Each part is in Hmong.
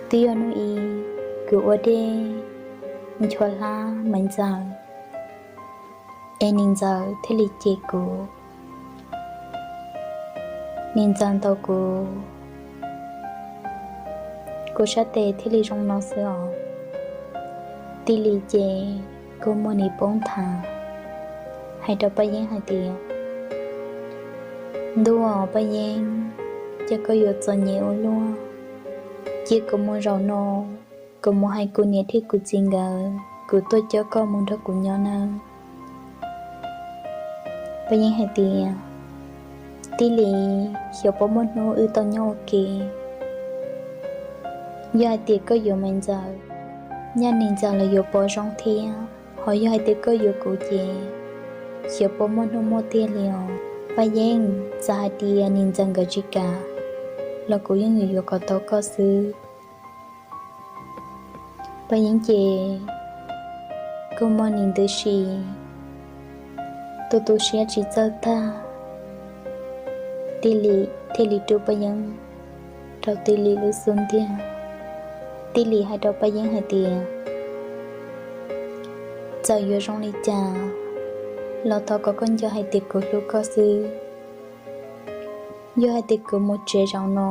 Twb yog hnub ib, kuv ua dej nchuav hlab Maiv Ntxawm, es niam ntxawm thiaj li cem kuv. Niam ntxawm ntaus kuv, kuv sab tes thiaj li zoo no xwb os. Tij Lis ces kua muag nim poob nthav, hais rau Paj Yeeb hais tias, Ntuj aw Paj Yeeb, cas koj yuav txom nyem ua luaj. Cia kuv mus zaum no, kuv mus hais kuv niam thiab kuv txiv nkawd, kuv tuaj coj koj mus nrog kuv nyob nawb. Paj Yeeb hais tias, Tij Lis, xyov puas muaj hnub wb tau nyob ua ke. Yog hais tias koj yuav Maiv Ntxawm, nyaj niam ntxawm los yuav pov zoo thiab, ho yog hais tias koj yuav kuv ces xyov puas muaj hnub muaj tiag li os. Paj Yeeb, txawm hais tias niam ntxawm nkawd tsis kam los kuv yeej yuav yuav kom tau koj xwb. Paj Yeeb ces kua muag nim ntws si, tu tu siab tsis txawj tag. Tij Lis thiaj li rub Paj Yeeb rau Tij Lis lub xub ntiag. Tij Lis hais rau Paj Yeeb hais tias, Txawm yuav zoo li cas los thov kom koj nco hais tias kuv hlub koj xwb. Yog hais tias kuv mus tsev zaum no,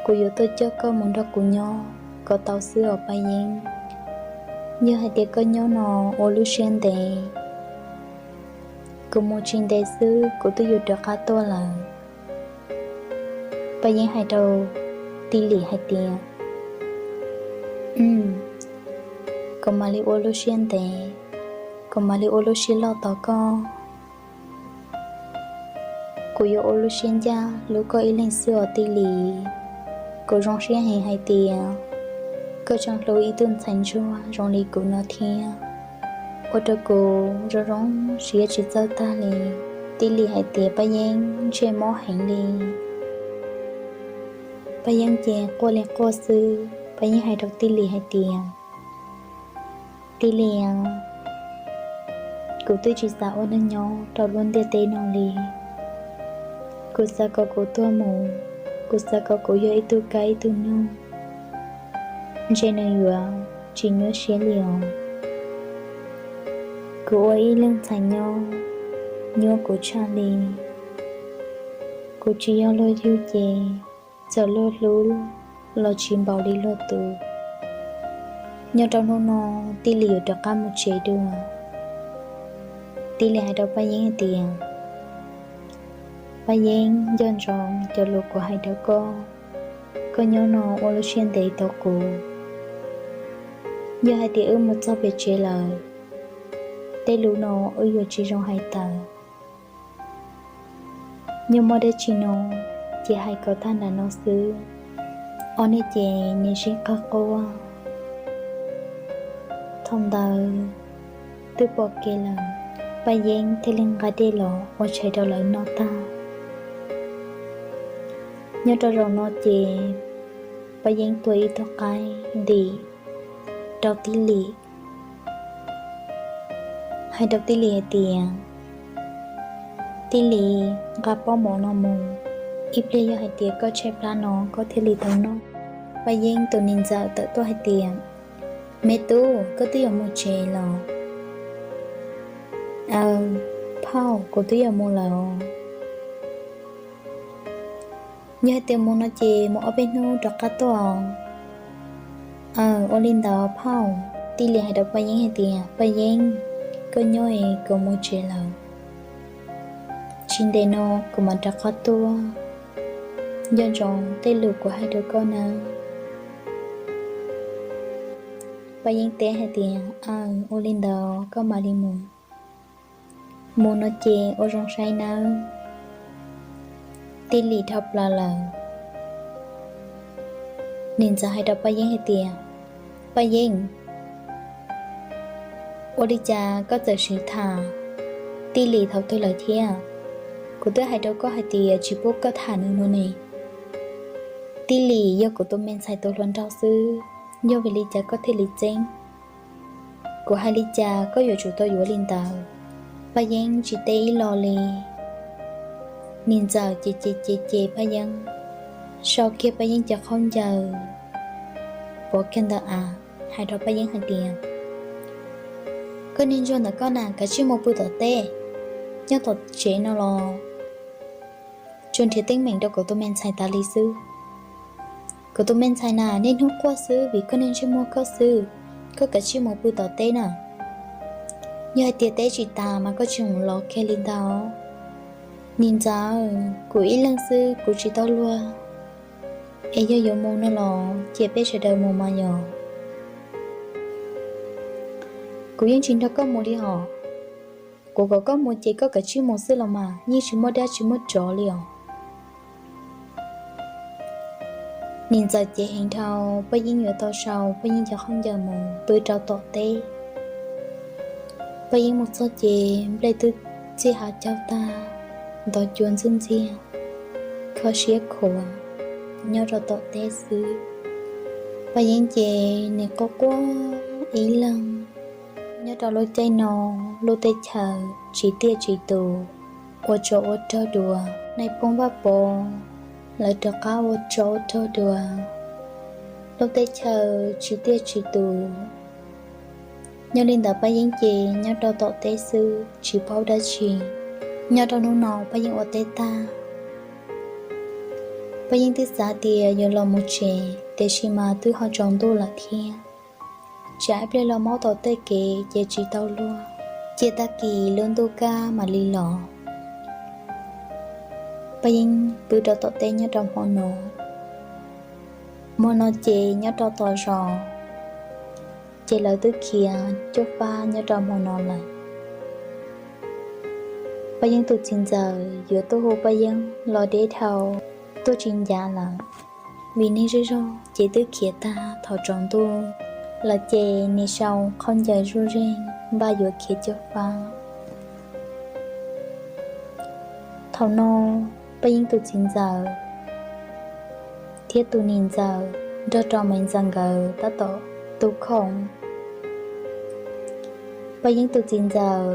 kuv yuav tuaj coj koj mus nrog kuv nyob kom tau xwb os Paj Yeeb. Yog hais tias koj nyob no ua lub siab ntev, kuv mus tsis ntev xwb kuv twb yuav rov qab tuaj lawm. Paj Yeeb hais rau Tij Lis hais tias, Kuv mam li ua lub siab ntev, kuv mam li ua lub siab loj tos koj. Kuv yuav ua lub siab ncaj hlub koj ib leeg xwb os Tij Lis. Kuv zoo siab heev hais tias koj tseem hlub ib tug ntxhais ntsuag zoo li kuv no thiab. Ua rau kuv zoo zoo siab tsis txawj tag li. Tij Lis hais tias, Paj Yeeb, ntsej mob heev li. Paj Yeeb ces quaj li quaj xwb. Paj Yeeb hais rau Tij Lis hais tias, Tij Lis, kuv twb tsis xav ua neeg nyob rau lub ntiaj teb no li. Kuv xav kom kuv tuag mus, kuv xav kom kuv yog ib tug kab ib tug noog, ntshe nws yuav tsis nyuaj siab li os. Kuv ua ib leeg ntxhais nyob nyuaj kuv tshaj li. Kuv tsis yog luag yug ces txawm luag hlub los tsis npaum li luag tus. Nyob rau hnub no Tij Lis yuav rov qab mus tsev dua. Tij Lis hais rau Paj Yeeb hais tias, Paj Yeeb, nco ntsoov cov lus kuv hais rau koj, koj nyob no ua lub siab ntev tos kuv. Yog hais tias wb mus txog pem tsev lawm, tej lus no wb yuav tsis zoo hais tawm. Nyob muaj dab tsi no ces hais kom tag nram no xwb. Ob niag ces nim sib qawg quaj. Thaum ntawd twb pom kev lawm, Paj Yeeb thiaj li nqa dej los ua tshais rau lawv noj tag. Nyob rau zaum no ces Paj Yeeb tua ib tug qaib ntim rau Tij Lis, hais rau Tij Lis hais tias, Tij Lis, nqa pob mov no mus, ib pliag yog hais tias koj tshaib plab no koj thiaj li tau noj. Paj Yeeb tus niam ntxawm tawm tuaj hais tias, Me tub, koj twb yuav mus tsev los? Aw, phauj, kuv twb yuav mus lawm. Yog hais tias mus no ces mus ob peb hnub rov qab tuaj. Aw, ua li ntawd phauj. Tij Lis hais rau Paj Yeeb hais tias, Paj Yeeb, koj nyob es kuv mus tsev lawm, tsis ntev no kuv mam rov qab tuaj. Nco ntsoov tej lus kuv hais rau koj nawb. Paj Yeeb teb hais tias, Aw, ua li ntawd koj mam li mus. Mus no ces ua zoo saib nawb. Tij Lis dhau plaws lawm. Niam ntxawm hais rau Paj Yeeb hais tias, Paj Yeeb, ua li cas koj txawm siv tham Tij Lis thaum twg lawm thiab? Kuv twb hais rau koj hais tias tsis pub koj tham nws no ne. Tij Lis yog kuv tus me ntxhais tus hluas nraug xwb, yog vim li cas koj thiaj li txeeb? Kuv hais li cas koj yuav tsum tau yuav li ntawd. Paj Yeeb tsis teb ib lo li. Niam ntxawm ces ces ces ces Paj Yeeb. sau kiag Paj Yeeb cov khaub ncaws pov kiag ntawm av, hais rau Paj Yeeb hais tias, Koj niag ntsuag ntawm koj na, kav tsij mus pw tom teb, nyob tom tsev no los tsuas nrhiav teeb meem rau kuv tus me ntxhais tas li xwb. Kuv tus me ntxhais na niaj hnub quaj xwb vim koj niag ntsej muag koj xwb. Koj kav tsij mus pw tom teb na. Yog hais tias teb tsis tas mas koj tsis mus los kiag li ntag. Niam ntxawm, kuv ib leeg xwb kuv tsis tau luag, es yog yuav mus no los cia peb sawv daws mus mas yog. Kuv yeej tsis nrog koj mus li os. Kuv kom koj mus ces koj kav tsij mus xwb los mas, yeej tsis muaj dab tsis muaj tsov li os. Niam ntxawm cev heev dhau, Paj Yeeb yuav tau sau Paj Yeeb cov khaub ncaws mus pw rau tom teb. Paj Yeeb mus txog ces nplej twb txij hav caug tag, ntov cua ntxwb ntxiag, kho siab khuav nyob rau tom teb xwb. Paj Yeeb ces nim quaj quaj ib leeg. Nyob rau lub caij no, lub teb chaws tsis tiaj tsis tus, ua tsov ua rog dua, nais phoo Vaj Pov lawv rov qab ua tsov ua rog dua, lub teb chaws tsis tiaj tsis tus. Nyob li ntawd Paj Yeeb ces nyob rau tom teb xwb tsis paub dab tsi. Nyob rau hnub no Paj Yeeb ua teb tag, Paj Yeeb twb xav tias yuav los mus tsev, tiam sis mas twb ho tsaus ntuj lawm thiab. Tsam ib pliag los maub tom tej kev ces tsis tau luag, cia tag kis lub ntuj kaj mam li los. Paj Yeeb pw rau tom teb nyob rau hmo no. Hmo no ces nyob rau tom zos, ces lawv twb khiav cuaj fab nyob rau hmo no lawm. Paj Yeeb tus txiv ntxawm yuav tuaj hu Paj Yeeb los deb dhau, tuaj tsis ncav lawm, vim neeg zej zog ces twb khiav tag thaum tsaus ntuj lawm ces nim sau qhov ncaws zuj zeeg npaj yuav khiav cuaj fab. Thaum no Paj Yeeb tus txiv ntxawm thiab tus niam ntxawm nrog rau me ntxawm nkawd tab tom tu khoom. Paj Yeeb tus txiv ntxawm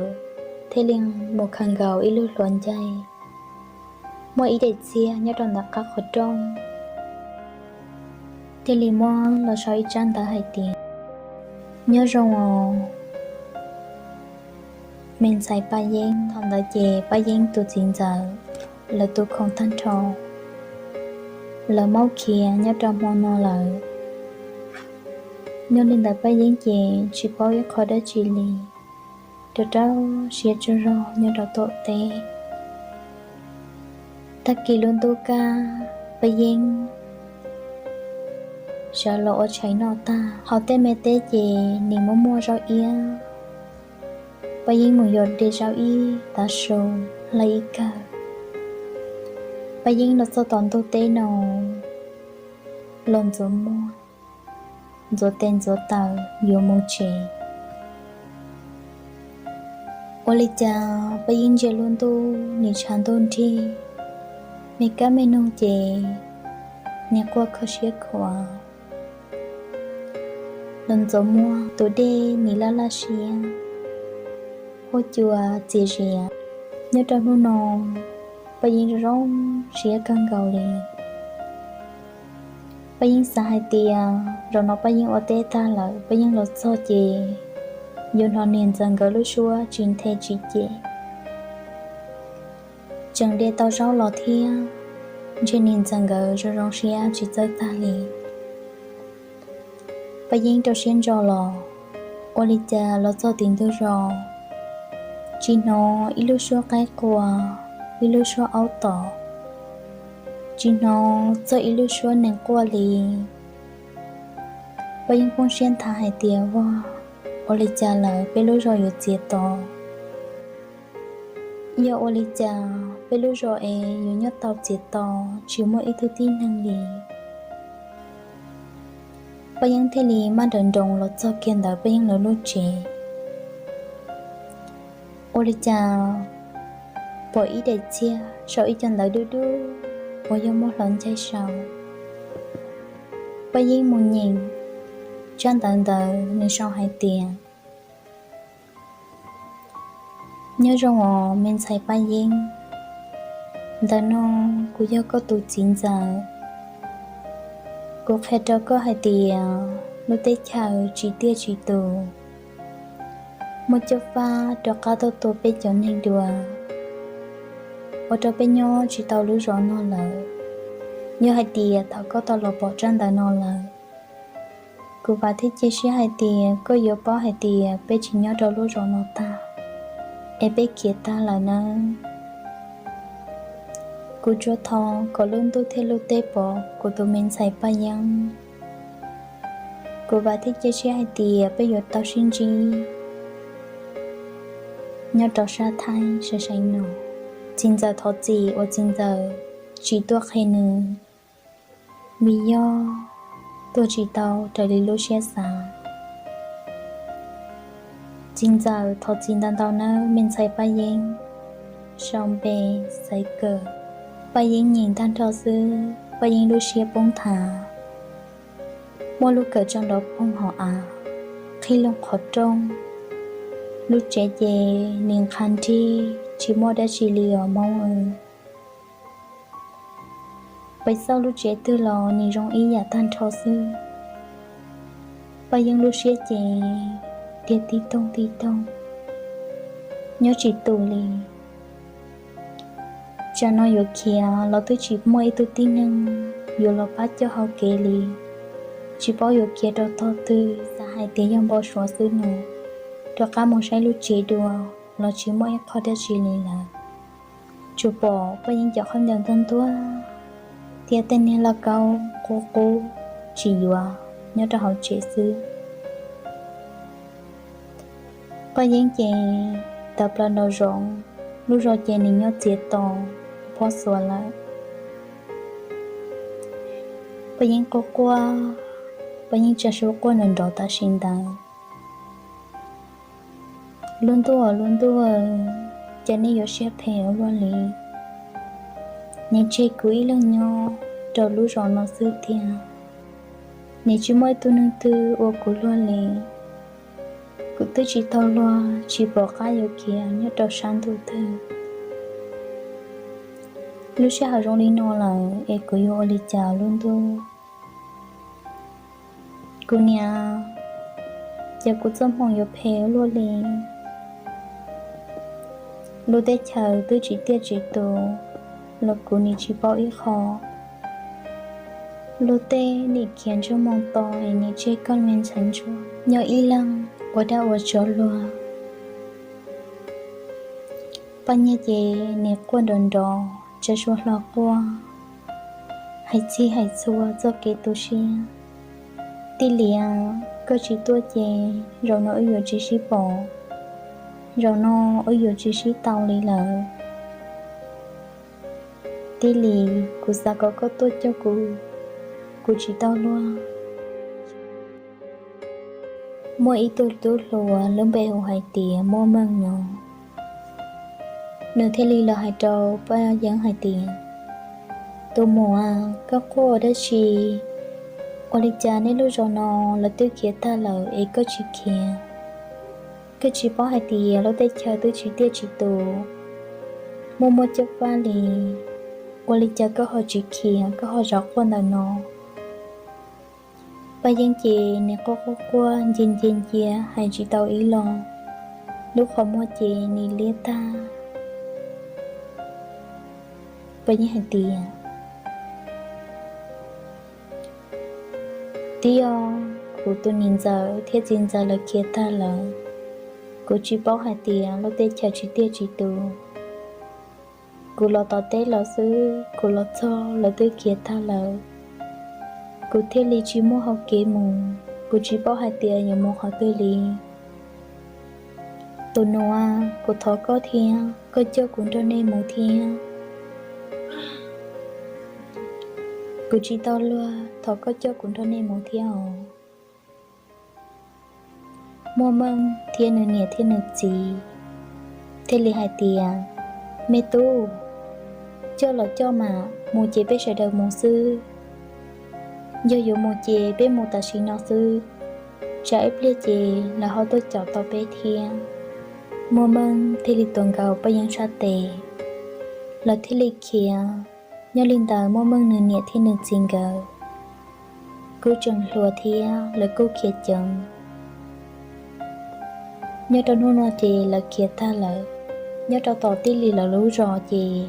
thiaj li mus khaws nkaus ib lub hluav ncaig, muaj ib daim txiag nyob rau ntawm qab qhov rooj, thiaj li muab los sau ib tsab ntawv hais tias, Nyob zoo os, me ntxhais Paj Yeeb. Thaum ntawd ces Paj Yeeb tus txiv ntxawm lawv tu khoom tag nrho, lawv maub khiav nyob rau hmo no lawm. Nyob li ntawd Paj Yeeb ces tsis paub ib qho dab tsi li, rau rau siab tsaug zog nyob rau tom teb. Tag kis lub ntuj kaj, Paj Yeeb sawv los ua tshais noj tag, hauv tej me teb ces nim muaj muaj zaub iab. Paj Yeeb mus yos de zaub ib tav su hlais ib kawm. Paj Yeeb los txog tom ntug teb no los ntxuav muag, ntxuav tes ntxuav taw yuav mus tsev. Ua li cas Paj Yeeb ntsia lub ntuj nim tshav ntuj nrig, me kab me noog ces nim quaj kho siab khuav. Los ntxuav muag, tus dej nim laj laj siab, huab cua txias zias. Nyob rau hnub no Paj Yeeb zoo zoo siab kawg nkaus li. Paj Yeeb xav hais tias zaum no Paj Yeeb ua teb tag lawm, Paj Yeeb los txog ces yuav hnov niam ntxawm nkawd lub suab tsis nthe tsis cem. Tseem de tau zaub los thiab, ntshe niam ntxawm nkawd zoo zoo siab tsis txawj tag li. Paj Yeeb rau siab ntso los, ua li cas los txog tim ntug zos, tsis hnov ib lub suab qaib qua, ib lub suab aub tom, tsis hnov txog ib lub suab neeg quaj li. Paj Yeeb poob siab nthav hais tias, Vag, ua li cas lawm, peb lub zos yuav txias to? Yog ua li cas peb lub zos es yuav nyob tau txias to, tsis muaj ib tug tib neeg li? Paj Yeeb thiaj li maj nrawm nroos los txog kiag ntawd Paj Yeeb lawv lub tsev. Ua li cas pom ib daim txiag sau ib co ntawv dub dub uas yog muaj hluav ncaig sau. Paj Yeeb mus nyeem tsab ntawv ntawd, nws sau hais tias, Nyob zoo os me ntxhais Paj Yeeb, ntawm no kuv yog koj tus txiv ntxawm. Kuv qhia rau koj hais tias lub teb chaws tsis tiaj tsis tus, muaj cov fab rov qab tuaj tua peb cov neeg dua ua rau peb nyob tsis tau lub zos no lawm. Yog hais tias thaum koj tau los pom tsab ntawv no lawm, kuv vam thiab cia siab hais tias koj yuav paub hais tias peb tsis nyob rau lub zos no tag, es peb khiav tag lawm nawb. Kuv tsuas thov kom lub ntuj thiab lub teb pov kuv tus me ntxhais Paj Yeeb. Kuv vam thiab cia siab hais tias peb yuav tau sib ntsib nyob rau sab Thaib sab saib no. Txiv ntxawm thov txim uas txiv ntxawm tsis tuaj qhia nws, vim yog tuaj tsis tau raws li lub siab xav. Txiv ntxawm thov txim ntau ntau nawb me ntxhais Paj Yeeb. Sau npe Xaiv Kawm. Paj Yeeb nyeem tag nrho xwb Paj Yeeb lub siab poob thav, muaj lub kawm tso nrov poog hauv av, qhib loo qhov rooj. Lub tsev ces nim qha nrig tsis muaj dab tsi li os Hmoob. Pes xauj lub tsev twg los nim zoo ib yam tag nrho xwb. Paj Yeeb lub siab ces tiag tib toog tib toog, nyob tsis tus li. Tsam no yuav khiav los twb tsis muaj ib tug tib neeg yuav los pab coj hauv kev li. Tsis paub yuav khiav rau tog twg, xav hais tias yog npau suav xwb no, rov qab mus saib lub tsev dua los tsis muaj ib qho dab tsi li lawm. Tsuas pom Paj Yeeb cov khaub ncaws ntuag ntuag thiab tej niag lauj kaub qub qub tsis yuav nyob rau hauv tsev xwb. Paj Yeeb ces tawm plaws nraum zoov, lub zos ces nws nyob txiav to pob xuas lawm. Paj Yeeb quaj quaj, Paj Yeeb tsa suab quaj nrov nrov tam sim ntawd. Lub ntuj aw lub ntuj, cas nej yuav siab phem ua luaj li? Nim tseg kuv ib leeg nyob rau lub zos no xwb tiag, nim tsis muaj ib tug neeg twg ua kuv luag li. Kuv twb tsis tau luag tsis pom qab yuav khiav nyob rau sab ntuj twg. Lub sij hawm zoo li no lawm es kuv yuav ua li cas lub ntuj? Kuv niam, ces kuv txoj hmoo yuav phem ua luaj li. Lub teb chaws twb tsis tiaj tsis tus los kuv nim tsis paub ib qho. Luag tej nim khiav ntsej muag to es nim tseg koj me ntxhais ntsuag nyob ib leeg ua dab ua tsov luag. Paj Nyiaj ces nim quaj nrov nrov tsa suab hlo quaj, hais txhij hais txhua txoj kev tu siab. Tij Lis, koj tsis tuaj ces zaum no wb yuav tsis sib pom, zaum no wb yuav tsis sib tau li lawm. Tij Lis, kuv xav kom koj tuaj coj kuv, kuv tsis tau luag. Muaj ib tug tub hluas lub npe hu hais tias Muaj Meej no, nws thiaj li los hais rau Paj Yeeb hais tias, tus muam, koj quaj ua dab tsi? Ua li cas nej lub zos no lawv twb khiav tag lawm es koj tsis khiav? Koj tsis paub hais tias lub teb chaws twb tsis tiaj tsis tus, muaj muaj cov fab li, ua li cas koj ho tsis khiav, koj ho zaum quaj ntawm no? Paj Yeeb ces nim quaj quaj quaj ncia ncia ncia hais tsis tau ib lo, lub qhov muag ces nim liab tag. Paj Yeeb hais tias, tib yog kuv tus niam ntxawm thiab txiv ntxawm lawv khiav tag lawm, kuv tsis paub hais tias lub teb chaws tsis tiaj tsis tus. Kuv los tom teb los xwb, kuv los txog lawv twb khiav tag lawm. Kuv thiaj li tsis muaj hau kev mus, kuv tsis paub hais tias yuav mus qhov twg li. Tus nus, kuv thov koj thiab, koj coj kuv nrog nej mus thiab. Kuv tsis tau luag, thov koj coj kuv nrog nej mus thiab os. Muaj Meej thiab nws niam thiab nws txiv thiaj li hais tias, me tub, coj los coj mas, mus ces peb sawv daws mus xwb. Yog yuav mus ces peb mus tam sim no xwb, tsam ib pliag ces lawv ho tuaj caum tau peb thiab. Muaj Meej thiaj li tuav nkaus Paj Yeeb sab tes, lawv thiaj li khiav. Nyob li ntawd Muaj Meej nws niam thiab nws txiv nkawd kuj tseem hluas thiab lawv kuj khiav ceev. Nyob rau hnub no ces lawv khiav tag lawm. Nyob rau tom Tij Lis lawv lub zos ces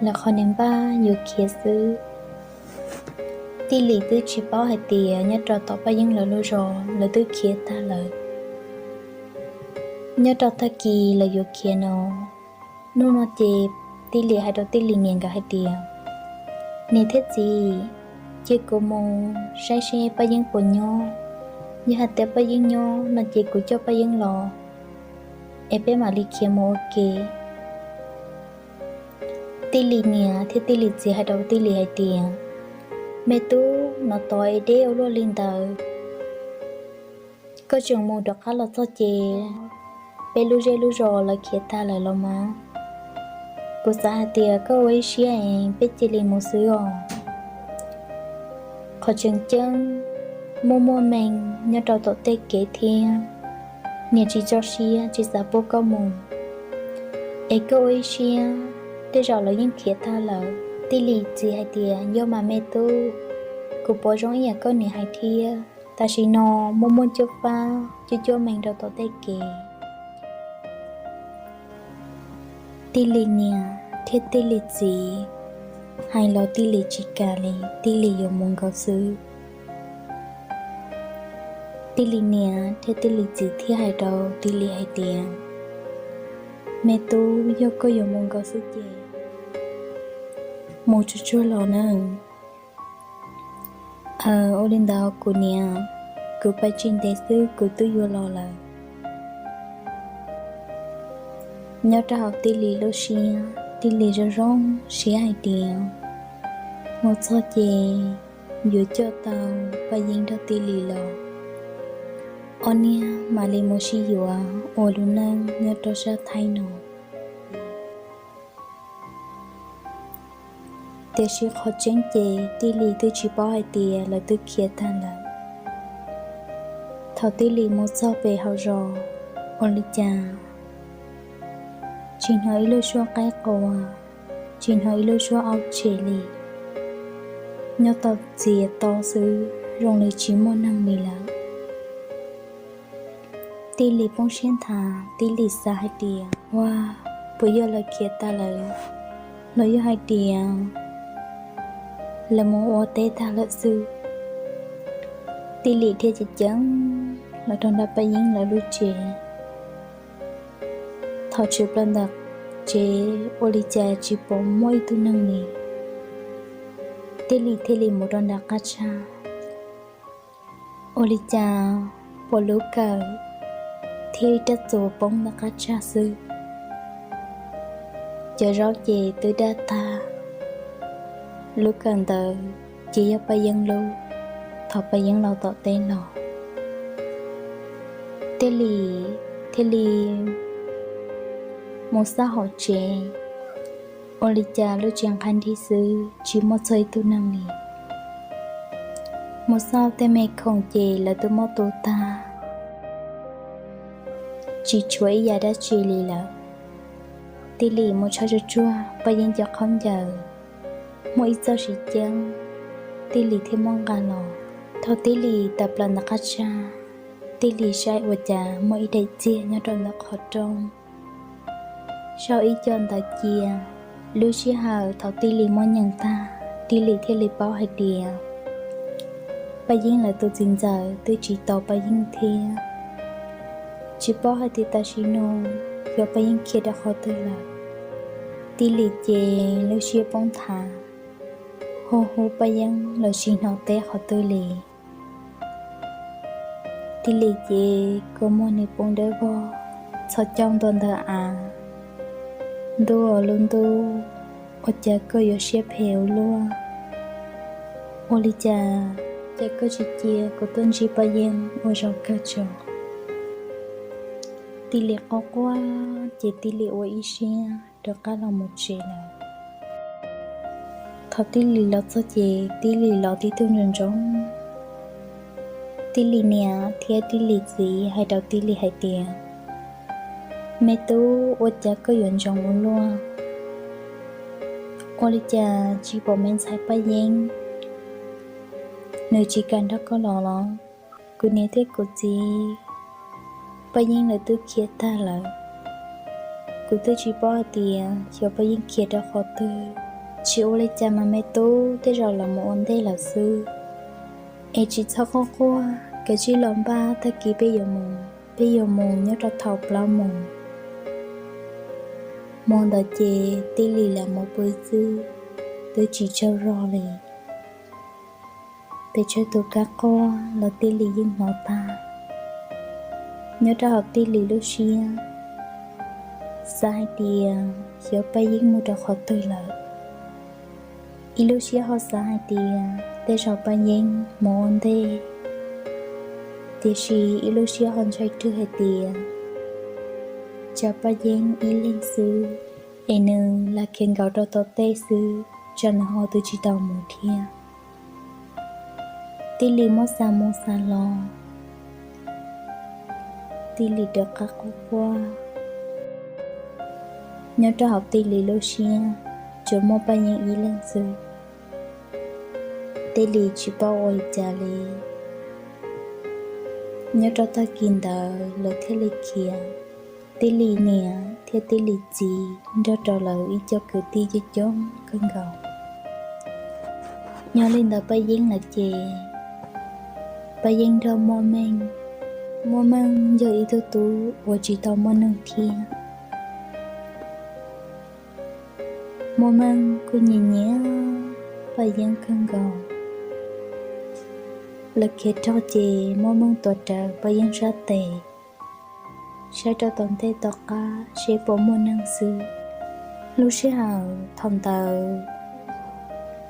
lawv qhov niag npaj yuav khiav xwb. Tij Lis twb tsis paub hais tias nyob rau tom Paj Yeeb lawv lub zos lawv twb khiav tag lawm. Nyob rau tag kis lawv yuav khiav no, hnub no ces Tij Lis hais rau Tij Lis niam nkawd hais tias, niam thiab txiv, cia kuv mus saib seb Paj Yeeb puas nyob. Yog hais tias Paj Yeeb nyob no ces kuv coj Paj Yeeb los es peb mam li khiav mus ua ke. Tij Lis niam thiab Tij Lis txiv hais rau Tij Lis hais tias, me tub, no tod es deb ua luaj li ntawd, koj tseem mus rov qab los txog ces peb lub zej lub zos lawv khiav tag lawm los mas. Kuv xav hais tias koj ua ib siab es peb cia li mus xwb os. Qhov tseem ceeb, muaj muaj meej nyob rau tom tej kev thiab, niam tsis tso siab tsis xav pub koj mus. Es koj ua ib siab, tej zaum lawv yeej khiav tag lawm. Tij Lis txiv hais tias, yog mas me tub, kuv pom zoo ib yam koj niam hais thiab. Tam sim no muaj muaj cuab fab cuab cuab meej rau tom tej kev. Tij Lis niam thiab Tij Lis txiv hais los Tij Lis tsis kam li, Tij Lis yuav mus nkaus xwb. Tij Lis niam thiab Tij Lis txiv thiaj hais rau Tij Lis hais tias, me tub, yog koj yuav mus nkaus xwb ces mus tsuag tsuag los nawb. Ua li ntawd kuv niam, kuv pais tsis ntev xwb kuv twb yuav los lawm. Nyob rau hauv Tij Lis lub siab, Tij Lis zoo zoo siab hais tias mus txog ces yuav coj tau Paj Yeeb nrog Tij Lis los, ob niag mam li mus sib yuav ua lub neej nyob rau sab Thaib no. Tiam sis qhov tseeb ces Tij Lis twb tsis paub hais tias lawv twb khiav tag lawm. Thaum Tij Lis mus txog pem hauv zos, ua li cas tsis hnov ib lub suab qaib qua, tsis hnov ib lub suab aub tsem li, nyob tau txias to xwb, zoo li tsis muaj neeg li lawm. Tij Lis poob siab nthav, Tij Lis xav hais tias, ua, puas yog lawv khiav tag lawm, los yog hais tias lawv mus ua teb tag lawm xwb. Tij Lis thiaj ceev ceev los rau nram Paj Yeeb lawv lub tsev. Thaum tshwm plaws ntawm tsev ua li cas tsis pom muaj ib tug neeg li. Tij Lis thiaj li mus rau nram qab tshaj. Ua li cas pom lub kawm thiab ib rab txuas poob ntawm qab tshaj xwb. Cov zaub ces twb daj tag, lub kawm ntawd ces yog Paj Yeeb lub, thaum Paj Yeeb los tom teb los. Tij Lis thiaj li mus xauj hauv tsev, ua li cas lub tsev nqhis nrig xwb tsis muaj txog ib tug neeg li. Mus xauj tej me khoom ces lawv twb muab tu tag, tsis tshuav ib yam dab tsi li lawm. Tij Lis mus tshawb tsuag tsuag Paj Yeeb cov khaub ncaws, muaj ib txoj siv ceeb, Tij Lis thiaj muab nqa los. Thaum Tij Lis tawm plaws ntawm qab tshaj, Tij Lis saib ua cas muaj ib daim txiag nyob rau ntawm qhov rooj. Sau ib co ntawv cia. Lub sij hawm thaum Tij Lis muab nyeem tag, Tij Lis thiaj li paub hais tias Paj Yeeb lawv tus txiv ntxawm twb tsis tos Paj Yeeb thiab. Tsis paub hais tias tam sim no xyov Paj Yeeb khiav rau qhov twg lawm. Tij Lis ces lub siab poob nthav, hu hu Paj Yeeb los tsis hnov teb qhov twg li. Tij Lis ces kua muag nws poob dawb vog, txhos caug ntua ntawm av. Ntuj aw lub ntuj, ua cas koj yuav siab phem ua luaj? Ua li cas, cas koj tsis cia kuv tuaj ntsib Paj Yeeb ua zaum kawg tso? Tij Lis quaj quaj ces Tij Lis ua ib siab rov qab los mus tsev lawm. Thaum Tij Lis los txog ces Tij Lis los tib tug ntsoov ntsoov. Tij Lis niam thiab Tij Lis txiv hais rau Tij Lis hais tias, me tub, ua cas koj yuav ntsoov ua luaj? Ua li cas tsis pom me ntxhais Paj Yeeb? Nws tsis kam nrog koj los los? Kuv niam thiab kuv txiv Paj Yeeb lawv twb khiav tag lawm. Kuv twb tsis paub hais tias xyov Paj Yeeb khiav rau qhov twg. Tsis ua li cas mas me tub, tej zaum los mus ua ntej lawm xwb. Es tsis txhob quaj quaj, kav tsij los npaj, tag kis peb yuav mus, peb yuav mus nyob rau thaum plaub moos. Hmo ntawd ces Tij Lis lam mus pw xwb, twb tsis tsaug zog li. Pes tsawg tus kab quaj los Tij Lis yeej hnov tag. Nyob rau hauv Tij Lis lub siab xav hais tias xyov Paj Yeeb mus rau qhov twg lawm. Ib lub siab ho xav hais tias tej zaum Paj Yeeb mus ua ntej, tiam sis ib lub siab ho ntshai rwg hais tias tsam Paj Yeeb ib leeg xwb, es nws lam khiav nkaum rau tom tej xwb, tsam nws ho twb tsis tau mus thiab. Tij Lis muab xav mus xav los, Tij Lis rov qab quaj quaj. Nyob rau hauv Tij Lis lub siab tsuas muaj Paj Yeeb ib leeg xwb. Tij Lis tsis paub ua li cas li. Nyob rau tag kis ntawd lawv thiaj li khiav. Tij Lis niam thiab Tij Lis txiv nrog rau lawv ib co kwv tij coob coob kawg nkaus. Nyob li ntawd Paj Yeeb lawm ces Paj Yeeb nrog Muaj Meej. Muaj Meej yog ib tug tub uas tsis tau muaj neeg thiab. Muaj Meej kuj nyiam nyiam Paj Yeeb kawg nkaus. Lawv khiav rog ces Muaj Meej tuav rawv Paj Yeeb sab tes, saib rau tom ntej tom qab seb puas muaj neeg xwb. Lub sij hawm thaum ntawd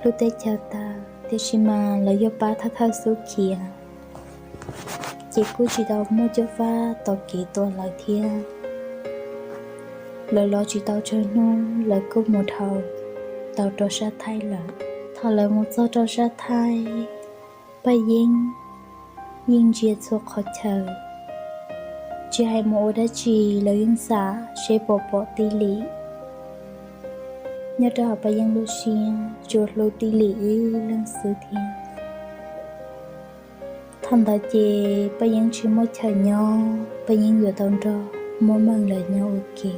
lub teb chaws tawg, tiam sis mas lawv yog pab thawj thawj xub khiav, ces kuj tsis tau muaj cuab fab tos kev tua lawv thiab. Lawv los tsis tau tsawg hnub lawv kuj mus dhau tau rau sab Thaib lawm. Thaum lawv mus txog rau sab Thaib, Paj Yeeb yeej ntsia txhua qhov chaw, tsis hais mus ua dab tsi los yeej xav seb puas pom Tij Lis. Nyob rau hauv Paj Yeeb lub siab tsuas hlub Tij Lis ib leeg xwb thiab. Thaum ntawd ces Paj Yeeb tsis muaj chaw nyob, Paj Yeeb yuav tau nrog Muaj Meej lawv nyob ua ke.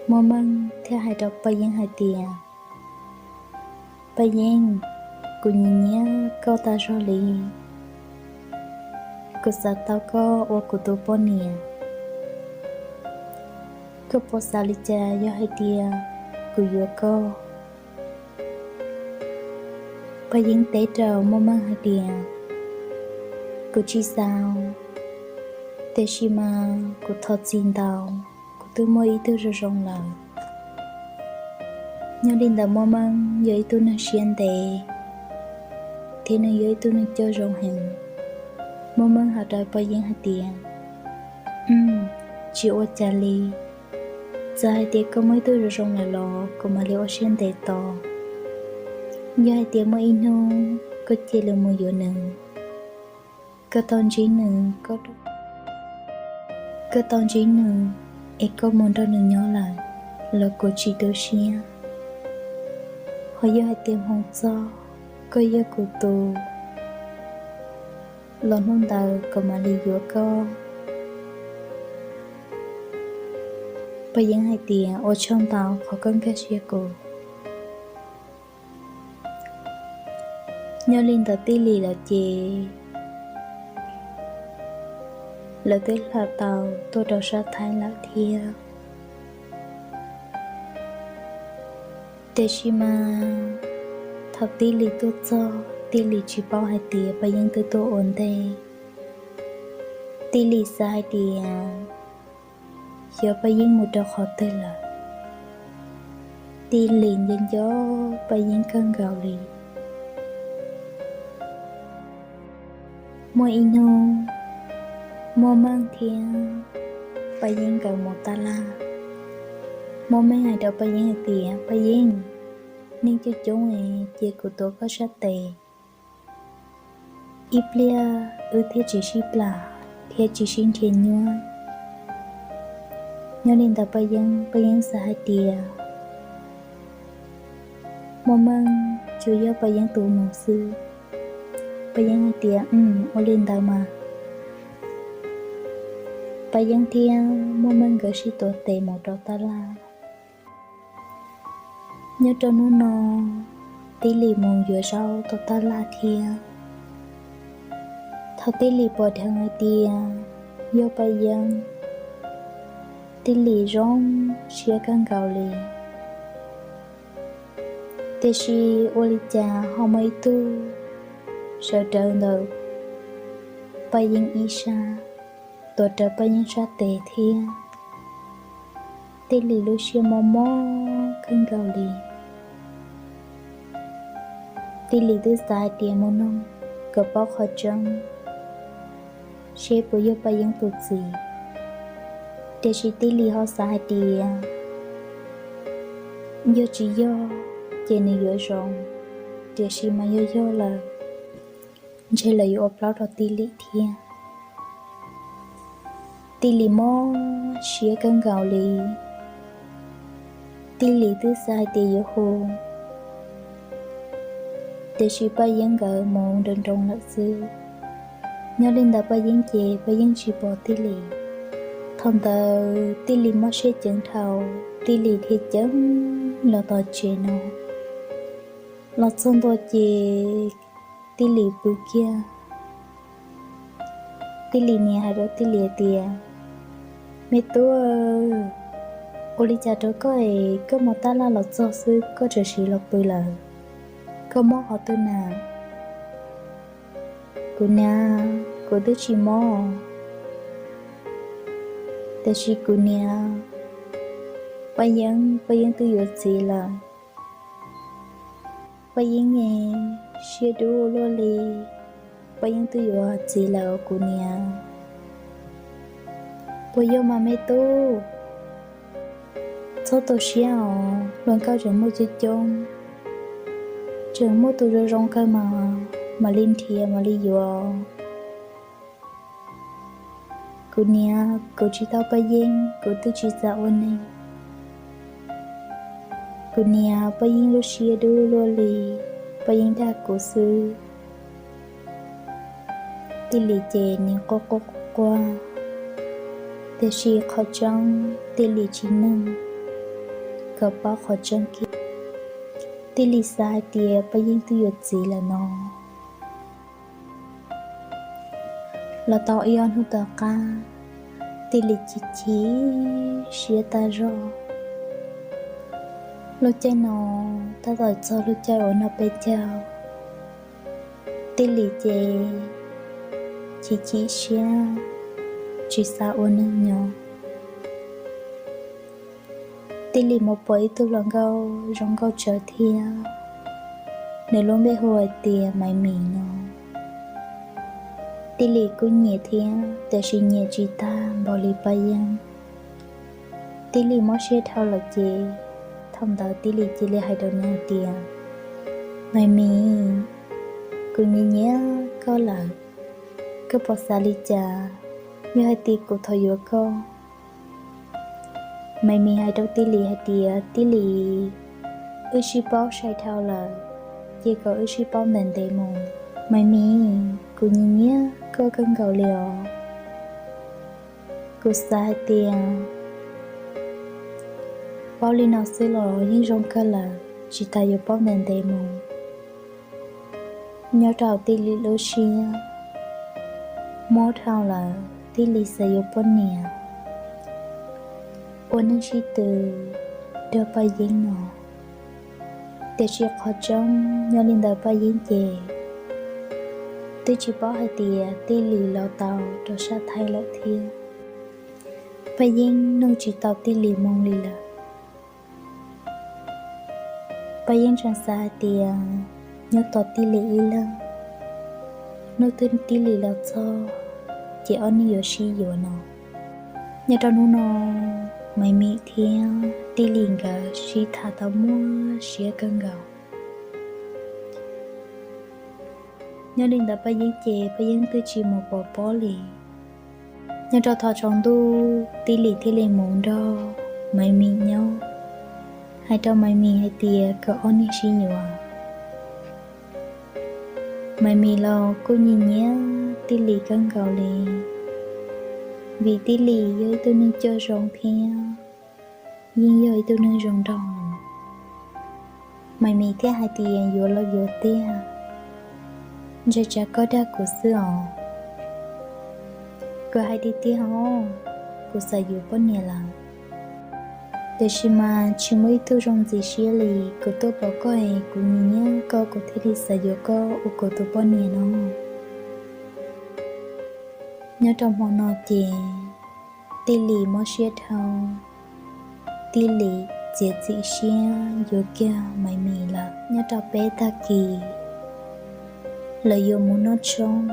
Muaj Meej thiaj hais rau Paj Yeeb hais tias, Paj Yeeb, kuv nyiam nyiam koj tas zog li. Kuv xav tau koj ua kuv tus poj niam. Koj puas xav li cas yog hais tias kuv yuav koj? Paj Yeeb teb rau Muaj Meej hais tias, kuv tsis xav, tiam sis mas kuv thov txim ntau, kuv twb muaj ib tug zoo zoo lawm. Nyob li ntawd Muaj Meej yog ib tug neeg siab ntev, thiab nws yog ib tug neeg coj zoo heev. Muaj Meej hais rau Paj Yeeb hais tias, tsis ua cas li, txawm hais tias koj muaj ib tug zoo zoo lawm los kuv mam li ua siab ntev tos. Yog hais tias muaj ib hnub koj cia li mus yuav nws, koj tau ntsib nws, koj tau ntsib nws es koj mus nrog nws nyob lawm los kuv tsis tu siab. Ho yog hais tias hmoov txog koj yog kuv tus, los hnub ntawd kuv mam li yuav koj. Paj Yeeb hais tias, ua tsaug ntau qhov koj nkag siab kuv. Nyob li ntawd Tij Lis lawv ces lawv twb hla tau tuaj rau sab Thaib lawm thiab. Tiam sis mas thaum Tij Lis tuaj txog, Tij Lis tsis paub hais tias Paj Yeeb twb tuaj ua ntej. Tij Lis xav hais tias xyov Paj Yeeb mus rau qhov twg lawm. Tij Lis nco nco Paj Yeeb kawg nkaus li. Muaj ib hnub, Muaj Meej thiab Paj Yeeb nkawd mus taj laj. Muaj Meej hais rau Paj Yeeb hais tias, Paj Yeeb, neeg coob coob es cia kuv tuav koj sab tes, ib pliag wb thiaj tsis sib plam thiab tsis sib nrhiav nyuaj. Nyob li ntawd Paj Yeeb, Paj Yeeb xav hais tias Muaj Meej tsuas yog Paj Yeeb tus nus xwb. Paj Yeeb hais tias, Ua li ntawd mas. Paj Yeeb thiab Muaj Meej nkawd sib tuav tes mus rau tab laj. Nyob rau hnub no, Tij Lis mus yuav zaub rau tab laj thiab. Thaum Tij Lis pom dheev hais tias yog Paj Yeeb, Tij Lis zoo siab kawg nkaus li. Tiam sis ua li cas ho muaj ib tug sawv rawv ntawm Paj Yeeb ib sab, tuav rawv Paj Yeeb sab tes thiab. Tij Lis lub siab mob mob kawg nkaus li. Tij Lis twb xav hais tias mus nug kom paub qhov tseeb seb puas yog Paj Yeeb tus txiv, tiam sis Tij Lis ho xav hais tias yog tsis yog ces nws yuav zoo, tiam sis mas yog yog lawm, ntshe lawv yuav ua plaub rau Tij Lis thiab. Tij Lis mob siab kawg nkaus li. Tij Lis twb xav hais tias yuav hu, tiam sis Paj Yeeb nkawd mus nroo nroo lawm xwb. Nyob li ntawd Paj Yeeb ces Paj Yeeb tsis pom Tij Lis. Thaum ntawd Tij Lis mob siab ceev dhau, Tij Lis thiaj ceev los tom tsev no. Los txog ntua ces Tij Lis pw kiag. Tij Lis niam hais rau Tij Lis tias, Me tub, ua li cas rau koj es koj mus tab laj los txog xwb koj tseem sim los pw lawm? Koj mob qhov twg na? Kuv niam, kuv twb tsis mob. Tiam sis kuv niam, Paj Yeeb, Paj Yeeb twb yuav txiv lawm. Paj Yeeb es siab dub luaj li, Paj Yeeb twb yuav txiv lawm os kuv niam. Puas yog mas me tub? Txhob tu siab os, hluas nkauj tseem muaj coob coob, tseem muaj tus zoo zoo kawg mas mam li nrhiav mam li yuav. Kuv niam, kuv tsis tau Paj Yeeb kuv twb tsis xav ua neeg. Kuv niam, Paj Yeeb lub siab dub luaj li, Paj Yeeb dag kuv xwb. Tij Lis ces nim quaj quaj quaj quaj, tiam sis qhov tseeb Tij Lis tsis nug kom paub qhov tseeb kiag. Tij Lis xav hais tias Paj Yeeb twb yuav txiv lawm no. Los tau ib ob hnub tom qab, Tij Lis chim chim siab tag zog. Lub caij no tab tom txog lub caij uas noj peb caug. Tij Lis ces chim chim siab, tsis xav ua neeg nyob. Tij Lis mus pom ib tug hluas nkauj zoo nkauj tsawv thiab, nws lub npe hu hais tias Maiv Mis no. Tij Lis kuj nyiam thiab, tiam sis nyiam tsis tag npaum li Paj Yeeb. Tij Lis mob siab dhau lawm ces, thaum ntawd Tij Lis cia li hais rau nws hais tias, Maiv Mis, kuv nyiam nyiam koj lawm, koj puas xav li cas yog hais tias kuv thov yuav koj? Maiv Mis hais rau Tij Lis hais tias, Tij Lis, wb sib paub sai dhau lawm, ces kom wb sib paub ntev ntev mus. Maiv Mis, kuv nyiam nyiam koj kawg nkaus li os. Kuv xav hais tias paub li no xwb los yeej zoo kawg lawm, tsis tas yuav paub ntev ntev mus. Nyob rau Tij Lis lub siab mob dhau lawm, Tij Lis xav yuav poj niam, ua neej sib tw nrog Paj Yeeb no. Tiam sis qhov tseeb nyob li ntawd Paj Yeeb ces twb tsis paub hais tias Tij Lis los tau rau sab Thaib lawm thiab. Paj Yeeb nug tsis tau Tij Lis moo li lawm. Paj Yeeb tseem xav hais tias nyob tos Tij Lis ib leeg, hnub twg Tij Lis los txog ces ob neeg yuav sib yuav no. Nyob rau hnub no, Maiv Mis thiab Tij Lis nkawd sib tham tau muaj siab kawg nkaus. Nyob li ntawd Paj Yeeb ces Paj Yeeb twb tsis mus pov pob li. Nyob rau thaum tsaus ntuj Tij Lis thiaj li mus nrog Maiv Mis nyob, hais rau Maiv Mis hais tias kom ob neeg sib yuav. Maiv Mis los kuj nyiam nyiam Tij Lis kawg nkaus li, vim Tij Lis yog ib tug neeg coj zoo thiab yeej yog ib tug neeg zoo nraug. Maiv Mis thiaj hais tias, yuav los yuav tiag, ntshe tsam koj dag kuv xwb os. Kuv hais tias, tiag os, kuv xav yuav poj niam lawm, tiam sis mas tsis muaj ib tug zoo ntxiv siab li. Kuv tuaj pom koj es kuv nyiam nyiam koj, kuv thiaj li xav yuav koj ua kuv tus poj niam no. Nyob rau hmo no ces Tij Lis mob siab dhau, Tij Lis txiav txim siab yuav kiag Maiv Mis lawm. Nyob rau peb tag kis, lawv yuav mus noj tshoob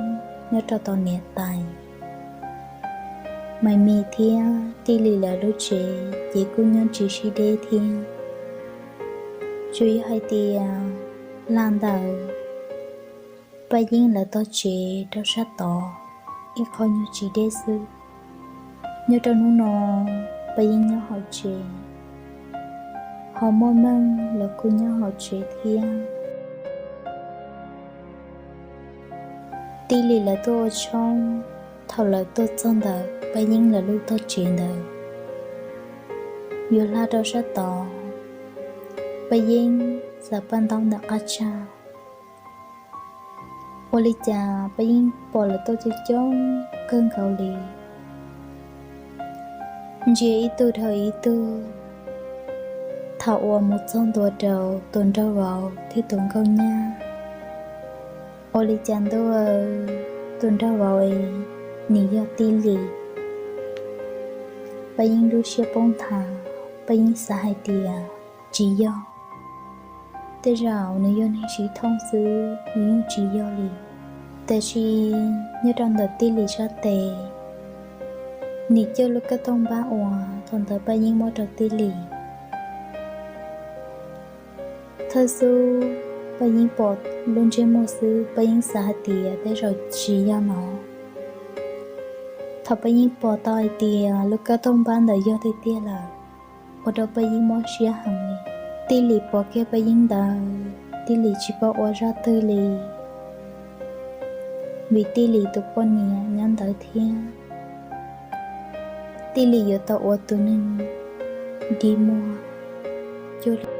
nyob rau tom niam tais. Maiv Mis thiab Tij Lis lawv lub tsev ces kuj nyob tsis sib deb thiab. Tsuas yog hais tias lag ntawm Paj Yeeb lawv tog tsev rau sab tod ib qho nyuag tsis deb xwb. Nyob rau hnub no, Paj Yeeb nyob hauv tsev, ho Muaj Meej los kuj nyob hauv tsev thiab. Tij Lis lawv tuaj ua tshoob, thaum lawv tuaj txog ntawm Paj Yeeb lawv lub tog tsev ntawd, yuav hla rau sab tod, Paj Yeeb xa paj ntaub ntawm qab tsag. Ua li cas Paj Yeeb pom lawv tuaj coob coob kawg nkaus li, ntsia ib tug dhau ib tug, thaum uas mus txog ntua rau tus nraug vauv thiab tus nkauj nyab. Ua li cas ntuj, tus nraug vauv es nws yog Tij Lis. Paj Yeeb lub siab poob nthav, Paj Yeeb xav hais tias tsis yog, tej zaum nws yog neeg siv thooj xwb, nws yeej tsis yog li. Tab sis nyob rau ntawm Tij Lis sab tes, nws coj lub kab tooj npab uas thaum ntawd Paj Yeeb muab rau Tij Lis. Thawj xub Paj Yeeb pom lub ntsej muag xwb, Paj Yeeb xav hais tias tej zaum tsis yog no. Thaum Paj Yeeb pom tau hais tias lub kab tooj npab ntawd yog tiag tiag lawm, ua rau Paj Yeeb mob siab heev li. Tij Lis pom kiag Paj Yeeb ntawd, Tij Lis tsis paub ua zaj twg li, vim Tij Lis tus poj niam nyob ntawd thiab. Tij Lis yuav tau ua tus neeg dig muag cuag li